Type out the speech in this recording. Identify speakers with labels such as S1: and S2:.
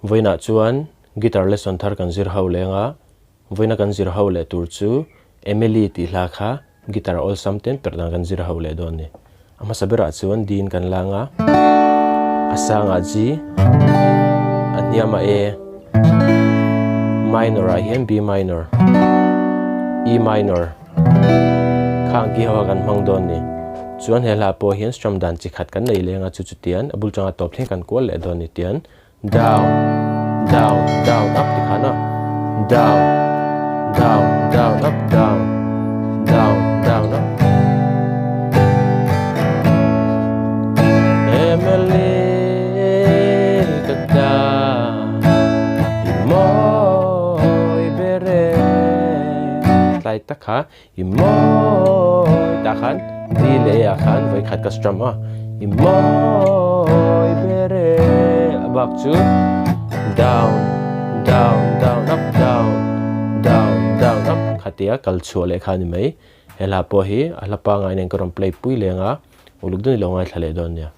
S1: Vawiinah chuan guitar lesson thar kan zir ho leng a, vawiina kan zir ho leh tur chu Emily tih hla kha guitar awlsam ten perh dan kan zir ho leh dawn a ni. A hmasa berah chuan D in kan lang a, a sangah G, a hniamah A, minor ah hian B minor, E minor. Khang ki ho a kan hmang dawn ni. Chuan he hla pawh hian strum dan chi khat kan nei leng a, chu chu tian a bul tanga tawp thleng kan kual leh dawn ni tian down down down up ti khan a down down down up down down down up Emily ka ta i mawi ber e. Tlai tak kha i mawi tah khan D leh A ah khan vawi khat ka strum a i mawi ber e a bak chu down down down up down down down up khatia kal chhuah leh kha a ni mai he hla pawh hi a hla pangngai nen ka rawn play pui leng a uluk deuhin i lo ngaithla leh dawn nia.